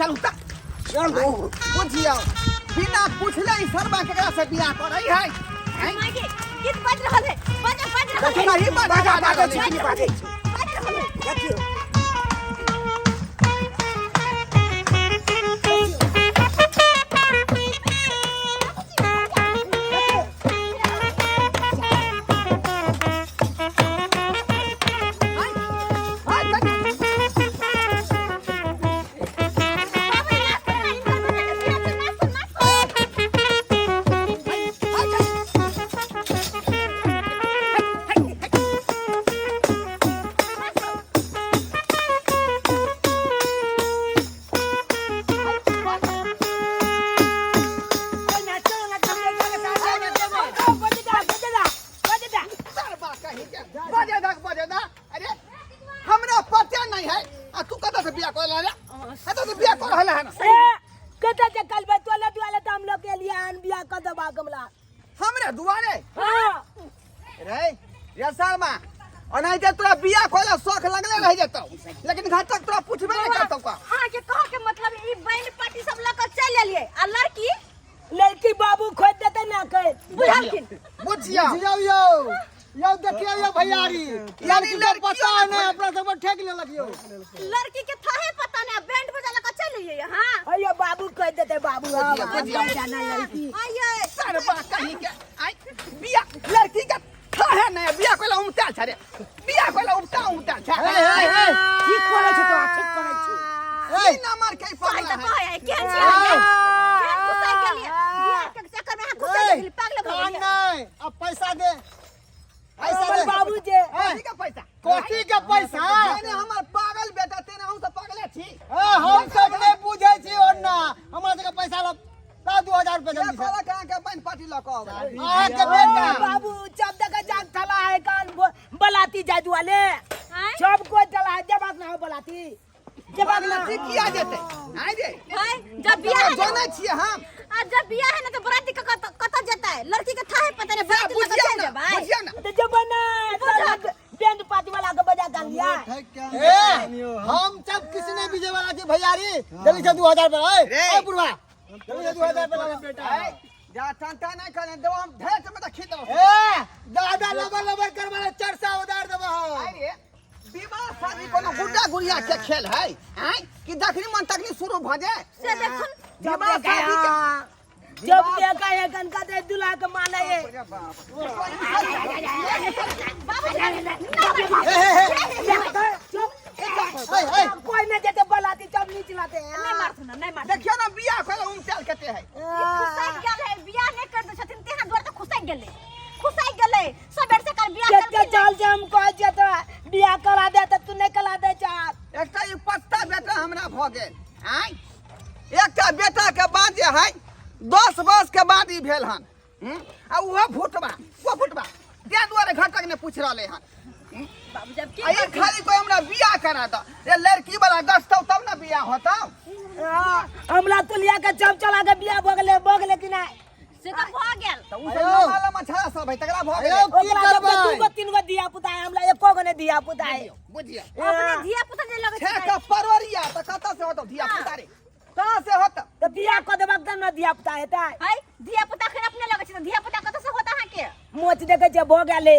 चलू त चलू बुझियौ बिना पूछले ई सरबा केकरा से बियाह करै है हैं? माय गे, गीत बाज रहल है, बाजा बाज रहल देखियौ है। ना, ई बाजा बाजा बाजै बाजै छै। छै बाजै छै बाज रहल है। देखियौ हाय, तक। बाबू, नाचो ना, इनकर बच्चा के बियाह छै, नाचो, नाचो। सरबा कहीं के बजे दक बजे दा अरे हमरा पते नहीं है आ तू कतऽ से बियाह कर रे कतऽ से बियाह कर रहल है ना कतऽ से कलबै तोले दुआरे तऽ हम लोग के लिए आन बियाह कऽ देबा गमला हमरे दुआरे हाँ रे रे शर्मा ओनाहिते तोरा बियाह करे शौक लगले रह जेतौ लेकिन घर तक तोरा पूछबे नहीं करतौ का अहाँके कहऽ के मतलब ई बैंड पार्टी सब लऽ कऽ चलि एलियै आ लड़की लड़की बाबू खोज देते ना कह बुझलखिन बुझिया बुझियौ यौ यौ देखियौ यौ भैयारी यानी लड़की के लड़कियों पता ने नहि अपना सब ठेक लेलक यौ लड़की के थाहे पता नहीं बैंड बजा लऽ कऽ चलि एलियै अहाँ अयो बाबू कह देते बाबू हाँ बुझिया, बुझिया। जाना लड़की आइए सरबा कहीं के आई बियाह लड़की के थाहे नहीं बियाह कोला उमताल छ रे बियाह कोला उमता उमताल छ हे हे हे ठीक करै छै तोरा ठीक करै छै ई ना मार के सही पागल तऽ है कहै है केहन छी अहाँ केहन घुसाइ गेलियै बियाह के चक्कर में अहाँ घुसाइ गेलियै पागल भऽ कान गेलियै नहि अब पैसा दे पैसा हमर दे बाबू जे कथी के पैसा कथी के पैसा तेने हमर पागल बेटा तेने हम तऽ पागले छी ए, हम सब नहि बुझै छी ओना हमरा सबके पैसा ला ला 2000 रुपया ये जल्दी से कहलक अहाँके बनि पार्टी लऽ कऽ आबै अहाँके बेटा बाबू जब तक जाग थला है कान बलाती जादू वाले आँय? सब कोई चला है जब ना हो बलाती जब ना बलाती किया जेतै आँय रे भाई जब बियाह है ना- जानै छियै हम आ जब बियाह है ना तो बराती के कत कत जेतै लड़की के थाहे पता नहीं बराती लऽ कऽ बुझियौ चलि ना जेबै बुझियौ ना तो जब ना तो बैंड पार्टी वाला के बजा कर लिया ए हम सब किसी ने बीजे वाला छी भैयारी जल्दी से 2000 रुपया ए रे। ए बुढ़वा जल्दी से 2000 रुपया ला बेटा आँय, जा टंटा नहीं करे देबो हम ढेर से मत खी देबो ए दादा लबर लबर करवा 400 उधार देबो हम आँय रे विवाह शादी कोनो गुड्डा गुड़िया के खेल है आँय कि जखनी मन तखनी शुरू भऽ जाए से देखुन जब विवाह देखा शादी के जब देखा है कनका दे दुल्हा के माने है अरे बाप बाबूजी नहीं ए ए ए चुप ए, ए। कोई नहीं देते बलाती जब नहीं चलाते हैं नहीं मारथुन ना नहीं मारथुन देखियौ ना बियाह करे उमटाल कते है ई खुसाइ गेल है बियाह नहीं कर दे छथिन तेहा दुआरे तऽ खुसाइ गेलै खुसाइ गेलै सबेर से कर बियाह केते करलखिन चाल से हम कह जे तो बियाह करा दे तो तू नहीं करा दे चाल एकटा ई पत्ता बेटा हमरा भऽ गेल आँय एकटा बेटा के बाद जे है 10 वर्ष के बाद ई भेल हन हम्म? आ उहो फुटबा ओ फुटबा ताहि दुआरे घर तक नहि पूछि रहलै हन बाबू जब की आ ई खाली कोई हमरा बियाह करा दऽ रे लड़की वाला गछतौ तब ने बियाह होतौ हाँ, हमरा तो लिया के चम चला के बियाह भऽ गेलै भऽ गेलै कि नहीं से तऽ भऽ गेल तऽ उ सब लम्बा लम्बा छड़ा सब है तकरा भऽ गेलै अयो की ओकरा जब करबै दू गो तीन गो धिया पुता है हमरा एको गो नहीं धिया पुता है बुझियौ अपने धिया पुता जे लगै छे छै के परवरिया तऽ कतऽ से होतौ धिया पुता रे कहाँ से होतौ तो बियाह कऽ देबक तब ने धिया पुता हेतै है धिया पुता खैर अपने लगै छै तऽ धिया पुता कतऽ से होता अहाँके मोच देखे छै भऽ गेलै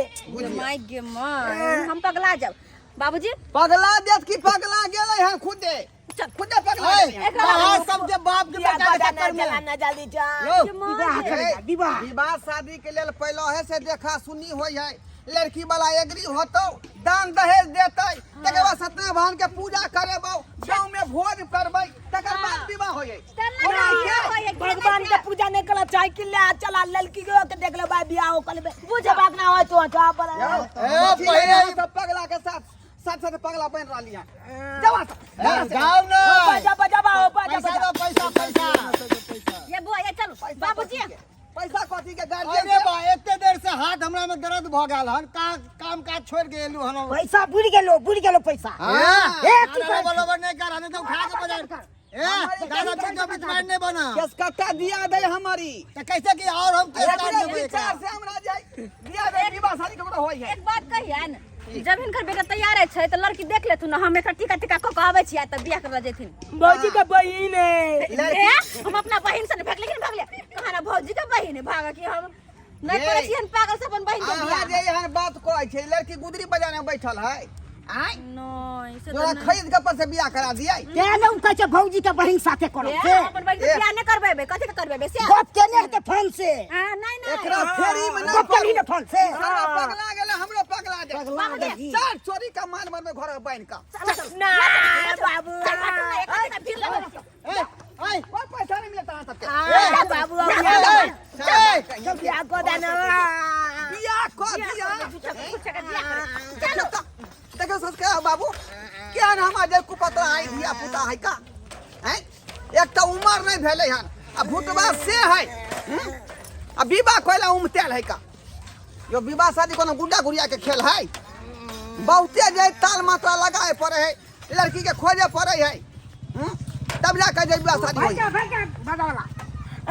माय गे माय हम पगला जाब बाबूजी पगला देत कि पगला गेलै हन खुदे चल खुदे पगला ए, गेलै हन। अहाँ सब जे बाप के बियाह बेटा के कऽ चक्कर दे में ना चला ना जल्दी चल यौ विवाह करै जा विवाह विवाह शादी के लेल पहले से देखा सुनी होय है लड़की वाला एग्री होतौ दान दहेज देतै तकर बाद सत्यनारायण के पूजा करेबौ गाँव में भोज करबै तकर बाद विवाह होय है तेना बियाह होय है, भगवान के पूजा नहीं करा चाहे कि ले चला लड़की के के देख ले भाई बियाह हो कल बुझे बात ना हो तो जा पर ए, पहिले सब पगला के साथ साथ साथ पगला बन रहली है जाओ ए, जाओ ना बजा बजा बा बजा पैसा बजा दो पैसा पैसा ये बुआ ये चलू बाबूजी पैसा कथी के गार्जियन अरे बा एते देर से हाथ हमरा में दर्द भ गेल हन का काम काज छोड़ के एलू हन पैसा बुड़ गेलो बुड़ गेलो पैसा हां ए, की करै बराबर बराबर नहीं कर हमें तो उठा के बाजार ए दादा तू जो बीच में नहीं बना केस कट्टा दिया दे हमारी तो कैसे कि और हम केस काट एकरे देबै विचार से हमरा जाय दिया दे विवाह शादी ककरो होय है एक बात कहियन जब हिनकर बेटा तैयार छै तऽ लड़की देख लेथुन ने, हम एकर टीका टीका कऽ कऽ आबै छियै तऽ बियाह करला जेथिन। भौजी के बहिन है। ए, हम अपना बहिन से भाग, लेकिन भागले कहाँ ना भौजी के बहिन है, भाग कि हम नहीं ये। करै छियन पागल से अपन बहिन के अहाँ बियाह। जे एहन बात कहै छै, लड़की गुदरी बजाने बैठल है आँय? नहीं से तोरा तऽ नहीं। खरीद के पर से बियाह करा दियै। तें ने उ कहै छै भौजी के बहिन साथे करब ए, से। हम अपन बहिन के ए। बियाह नहीं करबेबै, कथी के करबेबै से? गप केने हेतै फोन से। हाँ, नहीं नहीं। एकरा फेरी में नहीं गप केलही ने फोन से। साला पगला गेलै, हमरो पगला दे। पगला देलही। चार चोरी का माल मर में घर बान्हि कऽ। चल, चल। ना बाबू। चल, हटू ना, एक आदमी भीड़ लगल छै। ए, ए, कोई पैसा नहीं मिलता अहाँ सबके। आ, बाबू अब बियाह ए, कर, बियाह कऽ दे ना। बियाह कऽ दिया। झूठा झूठा के बियाह करे। देखियौ तऽ, देखियौ संस्कार बाबू, केहन हमर जे कुपतरा है धिया पुता है का हैं? एक तऽ उमर नहीं भेलै हन आ भुटबा से है, हम्म? आ विवाह कोइला उमतेल है का यो? विवाह शादी कोनो गुड्डा गुड़िया के खेल है? बहुते जे ताल मात्रा लगाए पड़े है, लड़की के खोजे पड़े है, हम्म? तब जाके जे विवाह शादी होई। भाई भाई बदला।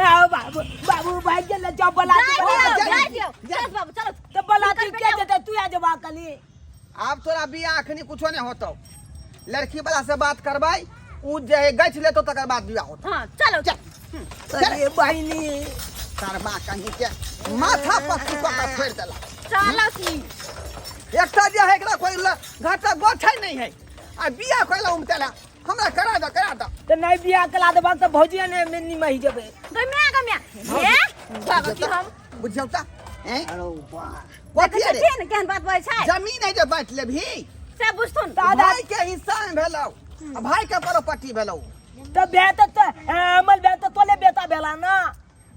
आओ बाबू, बाबू भाई गेल जब बला। जाय दियौ, जाय जाय दियौ। चल बाबू, चलो। तो बला तू के जेतै? तू आ जेबा कली। आब तोरा बियाह अखनी कुछो नहीं होतो। लड़की वाला से बात करबै, उ जे है गछ लेतो, तकर बाद बियाह होतो। हाँ, चलो चल। अरे बहिनी। सरबा कहीं के माथा पर तू कऽ के छोड़ि देला। चलो सी। एकटा जे है एकरा कोई घाटा गोठै नहीं है आ बियाह कोइला उमतेला हमरा करा दे, करा दे। तो नहीं बियाह कला देबा तो भौजी ने में निमही जेबे। गम्या गम्या हे भाग कि हम बुझियौ तऽ हैं? अरे वाह। कथी देखै रे? छियै ने केहन बात बजै छै। जमीन है जे बाँटि लेबही से बुझथुन। दादा। भाई के हिस्सा में भेलौ आ भाई के प्रॉपर्टी भेलौ। तो बे तो अमल बे तो तोले बेटा भेला ना,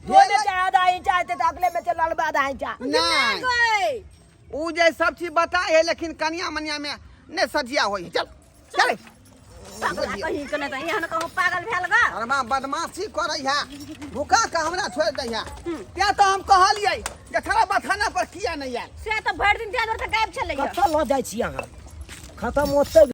तोले। भेलै। चाहे आधा इंचा हेतै तऽ अगले में चल आधा इंचा। नहीं। गई। उ जे सब चीज बताए है, लेकिन कनिया मनिया में नहीं सजिया होई है। चल चल। पागल कहीं के नहि तऽ एहन कहूँ पागल भेल गा। अरे माँ बदमाशी करै है, भूखा के हमरा छोड़ि दै है। तें तऽ हम कहलियै जे खरा बथाना पर किया नहीं आयल। से तऽ भरि दिन दिया तऽ गायब छलै। कतऽ लऽ जाइ छी अहाँ? खतम ओतै।